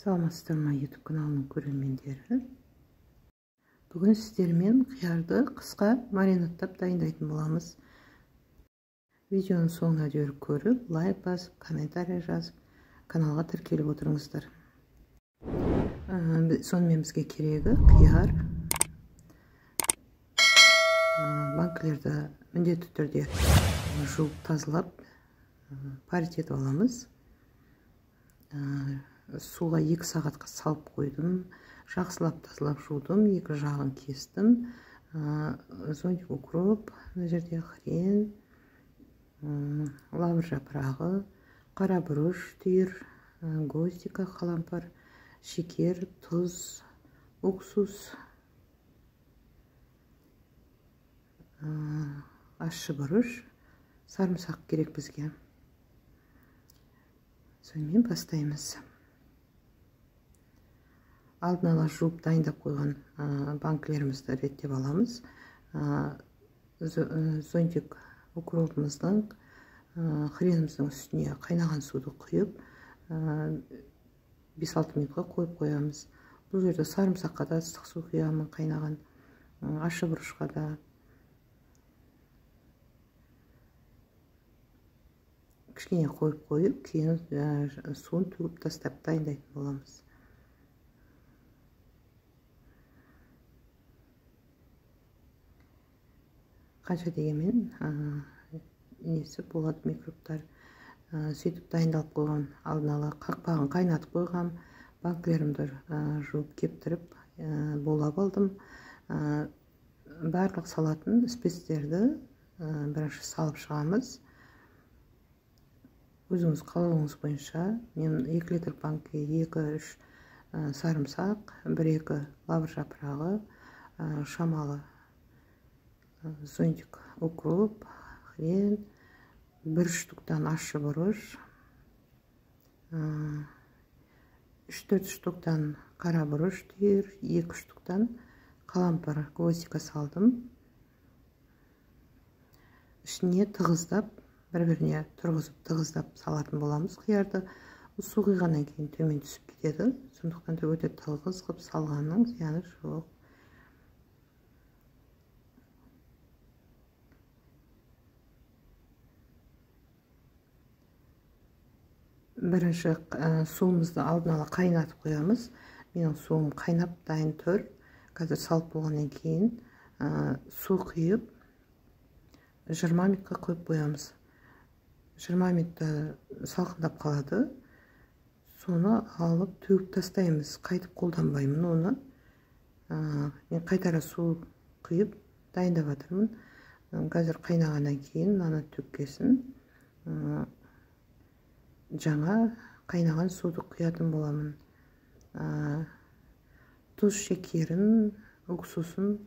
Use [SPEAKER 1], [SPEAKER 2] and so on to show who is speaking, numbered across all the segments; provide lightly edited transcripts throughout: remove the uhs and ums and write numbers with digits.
[SPEAKER 1] Саламатсыздар ма, YouTube каналының көрермендері. Бүгін сіздермен қиярды қысқа маринадтап дайындайтын боламыз. Видеоның соңына дейін көріп, лайк басып, комментарий жазып, каналға тіркеліп отырыңыздар. Сонымен бізге керегі қияр. Банкілерді міндетті түрде жуып, тазалап, парить етіп аламыз. Суға 2 сағатқа салып қойдым. Жақсылап тазалап жудым, екі жағын кестім. Зонтик укроп, мына жерде хрен, лавр жапырағы, қара бұрыш түйір, гвоздика, қалампыр, шекер, тұз, уксус, ащы бұрыш, сарымсақ керек бізге. Сонымен бастаймыз. Алдын ала жуып дайындап қойған банкілерімізді реттеп аламыз. Зонтик укропымыздың, хреніміздің үстіне қайнаған суды құйып, 5-6 минутқа қойып қоямыз. Бұл жерде сарымсаққа да ыстық су құямын, қайнаған, ащы бұрышқа да. Кішкене қойып қойып, кейін суын төгіп тастап дайындайтын боламыз. Қанша дегенмен несі болады микробтар. Сөйтіп дайындалып қойған, алдын ала қақпағын қайнатып қойғам, банкілерімді жуып кептіріп болап алдым. Барлық салатын спецтерді бірінші салып шығамыз. Өзіңіз қалауыңыз бойынша. Мен 2 литр банкіге 2-3 сарымсақ, 1-2 лавр жапырағы, шамалы зонтик укроп, хрен, 1 штуктан ащы бұрыш, 3-4 штуктан қара бұрыш түйір, 2 штуктан қалампыр гвоздика салдым. Ішіне тығыздап, бір-біріне тұрғызып тығыздап салатын боламыз қиярды. Су құйғаннан кейін төмен түсіп кетеді. Сондықтан да өте тығыз қылып салғанның зияны жоқ. Бірінші суымызды алдын ала қайнатып қоямыз. Менің суым қайнап дайын тұр. Қазір салып болғаннан кейін су құйып 20 минутқа қойып қоямыз. 20 минутта салқындап қалады. Соны алып төгіп тастаймыз. Қайтып қолданбаймын оны. Мен қайтара су құйып дайындап жатырмын. Қазір қайнағаннан кейін мынаны төккесін жаңа қайнаған суды құятын боламын. Тұз, шекерін, уксусын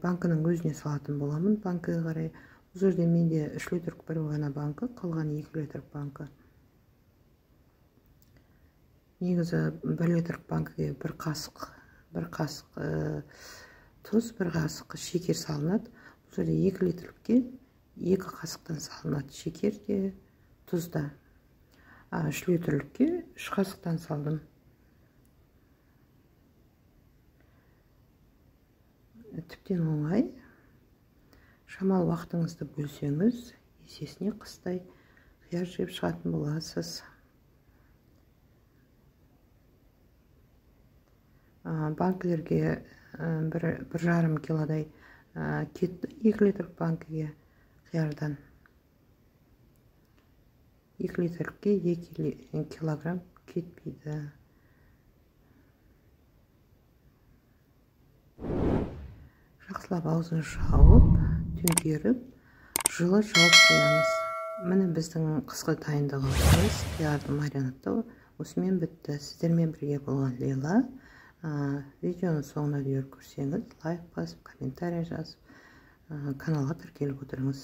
[SPEAKER 1] банкінің өзіне салатын боламын. Банкіге қарай. Бұл жерде менде 3 литрлік бір ғана банкі, қалған 2 литрлік банкі. Негізі 1 литрлік банкіге бір қасық тұз, бір қасық шекер салынады. Бұл жерде 2 литрлікке 2 қасықтан салынады шекер де, тұз да. 3 литрлікке 3 қасықтан салдым. Тіптен оңай. Шамалы уақытыңызды бөлсеңіз, есесіне қыстай қияр жеп шығатын боласыз. Банкілерге 1,5 килодай кетті 2 литрлік банкіге қиярдан. 2 литрлікке 2 килограмм кетпейді. Жақсылап аузын жауып, төңкеріп, жылы жауып қоямыз. Міне біздің қысқы дайындығымыз қиярды маринадтау осымен бітті. Сіздермен бірге болған Лейла. Видеоның соңына дейін көрсеңіз, лайк басып, комментарий жазып, каналға тіркеліп отырыңыз.